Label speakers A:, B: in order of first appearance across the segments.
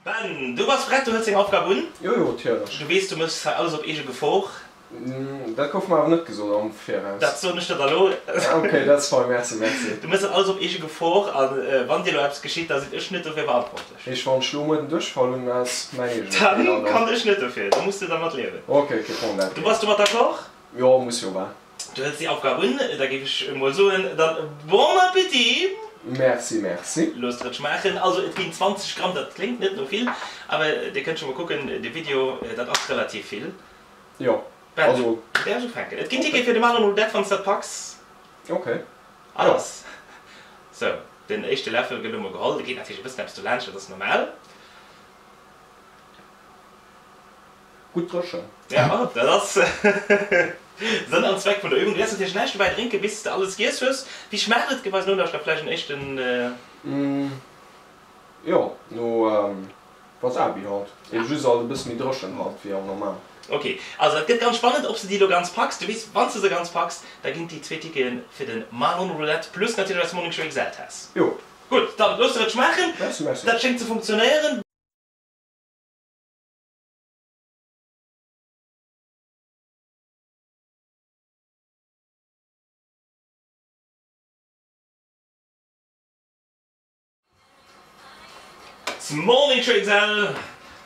A: Ben, du bass prett, du hëls deng Aufgab un?
B: Jo, jo, natierlech.
A: Du weess, du méchs hei alles op eege Gefor.
B: Dat gouf mer awer net gesot am Viraus.
A: Dat soen ech der da lo.
B: Ok, dat ass fein, merci, merci.
A: Du méchs dat alles op eege Gefor a wann dir elo eppes geschitt, da sinn ech net dofir verantwortlech.
B: Heescht, wann ech elo muer den Duerchfall hunn, ass mäin eegene Feeler
A: dann? Dann kann ech net dofir, da muss de dermat liewen.
B: Ok, kee Problem, dat
A: Du bass
B: geet.
A: domat d'accord?
B: Jo, muss jo, wa?
A: Du hëls déi Aufgab un, da géif ech emol soen, dann bon appétit!
B: Merci, merci.
A: Looss der et schmaachen. Also et ginn 20 Gramm, dat kléngt net no vill, awer dir kënnt scho mol kucken, de Video, dat ass relativ vill.
B: Jo,
A: Ben,
B: also.
A: Du däerfs ufänken. Et ginn Tickete fir de Malon Roulette, wann s de dat packs.
B: Ok, jo.
A: Alles. Sou, den éischte Läffel gëtt elo mol geholl. Do geet natierlech e bëssen eppes dolaanscht, dat ass normal.
B: Gutt dréchen.
A: Jo, dat ass Sënn an Zweck vun der Übung. Du däerfs natierlech näischt dobäi drénken, bis s de alles giess hues. Wéi schmaacht et? Gëff eis Nolauschterer vläicht en éischten.
B: Jo, no Wasabi halt. Eben just halt e bësse méi dréchen halt wéi am normal.
A: Ok, also dat gëtt ganz spannend, ob s de déi elo ganz packs. Du weess, wann s de se ganz packs, da ginn et déi zwee Tickete fir de Malon Roulette plus natierlech eis Morning Show XL Taass.
B: Jo.
A: Gutt, dann looss der et schmaachen.
B: Merci, merci.
A: Dat schéngt ze funktionéieren. D'Morning Show XL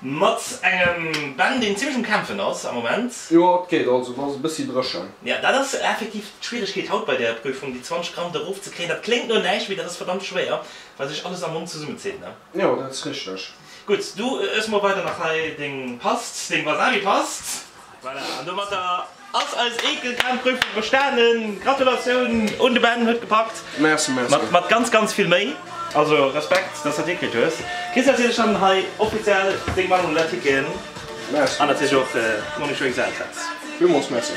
A: mat engem Ben, deen zimlech um Kämpfen ass am Moment.
B: Jo, et geet. Also, et ass e bëssi dréchen.
A: Jo, dat ass effektiv d'Schwieregkeet haut bei der Prüfung, déi 20 Gramm do erofzekréien. Dat kléngt no näischt, mee dat ass verdammt schwéier, well sech alles am Mond zesummenzitt, ne?
B: Jo, dat ass richteg.
A: Gutt, du ëss mol weider nach hei deng Past, deng Wasabi-Past. Voilà, an domatter ass eis Eekelkampprüfung bestanen. Gratulatioun un de Ben, huet gepackt.
B: Merci, merci.
A: Mat, mat ganz, ganz vill Méi. Also Respekt, dass dat hikritt hues. Kriss natierlech dann hei offiziell deng Manuel Ticken.
B: Merci.
A: An natierlech och d'Monique Joy XL-Taz.
B: Villmools merci.